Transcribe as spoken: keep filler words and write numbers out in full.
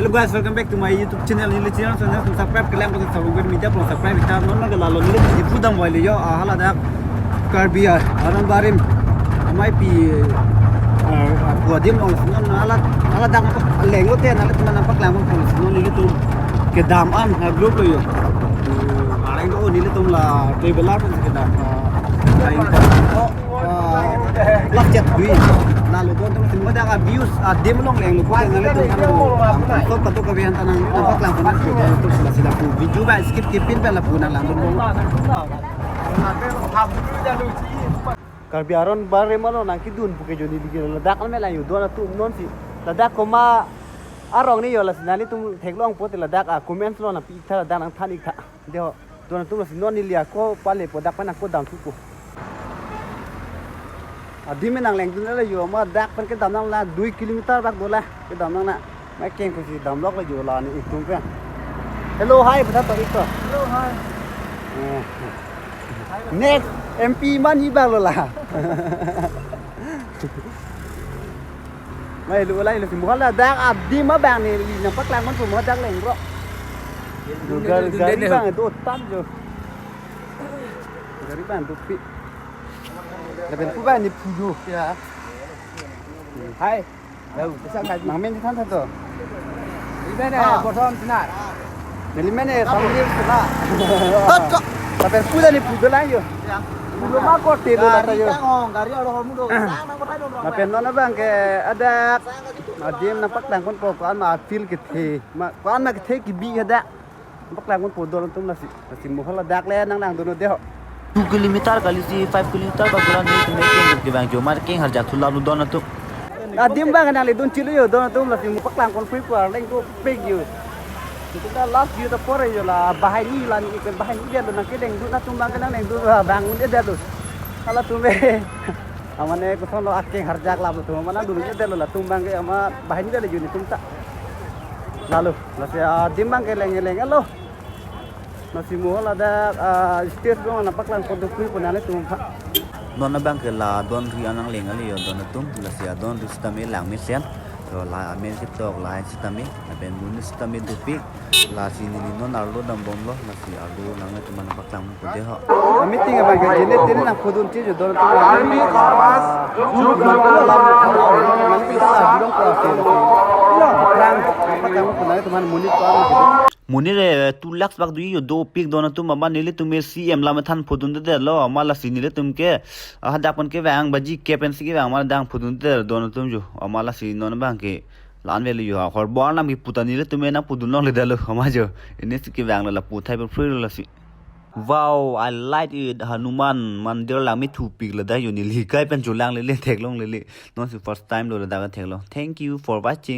Guys, welcome back to my YouTube channel. Neli channel, channel tum subscribe kelang, tum subscribe media, tum subscribe kita. Non na lalo neli di pudam wali yo, ah, hala dak Karbi, ah, Aron Barim. Amei pi, ah, ah, pu adim along non hala, hala dak leng lote, hala tum nangpaklangponpo, non nelitum kedam an, ah, vlog lo yo. Hmm, areng do nelitum la traveler pen kedam. Ah, areng do. Ah, last chat dui. Lalo don tum sim dak a views adim along leng lo ko nelitum kan lo. Ko katu kabihan tanang nangpaklangpon ko don tum sila sila pu video ba skip skip pin ba lapu nanglangdun. Karbi Aron Barim along nangkedun puke joni digi ladak an me la yo don atum nonsi. Ladak komat arong ni yo lasi nanglitum theklongpo te ladak a comments lo nangpi tha ladak nangthan ik tha. Dei ho, don atum lasi non neli ako pale po dak pen ako damthupo. Adim me nanglengdun la yo ma dak pen kedam nang la dui kilometer bak do la kedam nang na. Ma keng pusi damlok la yo la ni itum pen. Hello, hi, pu tha to ik to. Hello, hi. Eh. Next M P man hi bang lo la. Mai lu lai lu si mo hala dak adim abang neli nangpaklangponpo mo dak leng bro. Gari, gari bang do tam jo. Gari bang dopik. Lapen pu bang ni phu jo. Ya. Hai. Nangmen than than to. Iben eh, ah, Bothon Sinar. Neli men eh, Samir Sinar. Lapen pu tani pu do lang yo. Pu lo ma ko te lo la ta yo. Gari aro hormu do. Lapen non abang ke adak adim nangpaklangponpo ko-an ma feel kethe. Ma ko-an ma kethe kebi hadak. Paklangponpo don atum lasi. Lasi mo hala dak le nanglangdun dei ho. Two kilometer kali si five kilometer ba bulan ni tum keng kevang jo ma keng harjak thu lap lo don atum. Adim bang nangledun chilo yo don atum lasi mo paklangponpo ko leng ko pek yo. Kita last yo ta pore yo la bahai ni la ni ke bahai ni dia lo nangkelengdun atum bang ke nanglengdun bang un dia lo. Halatum eh. Amane koson lo akeng harjak lap lo tum. Mana dulu ke delo latum bang ke ama bahai ni delo juni tum ta. Lalo, lasi adim bang ke leng leng lo. Lasi mo hala dak, ah, stage bang nangpaklangpon dopik pon nangtum ha. Non abang ke la don ri an nangleng kali yo don atum, lasi adon ri sitame lang mesen. Yo la amen ketok la sitame, lapen monit sitame dopik. Lasi neli non arlo dambomlo, lasi arlo nanglitum aphan nangpaklangpo dei ho. Meeting abang ke jene tene nangpudun chini don atum. Army Corps, youth member, Monit eh, two lakhs bak do yo dopik don atum, amat nelitum C M lam than pudunde lo, amat lasi nelitum ke, ah, hadak pen kevang baji ke pensi kevang amat dang pudunde don atum jo, amat lasi non abang ke. La-an velo yo, ahor bo-an nam kipu ta nelitum nangpudun longle dei lo, amat jo. Ini si kevang lo lapu thai pe free lo lasi. Wow, I like it. Hanuman mandir lang methupik lo dei yo, neli kai pen cholang lele theklong lele. Non si first time lo ladak theklong. Thank you for watching.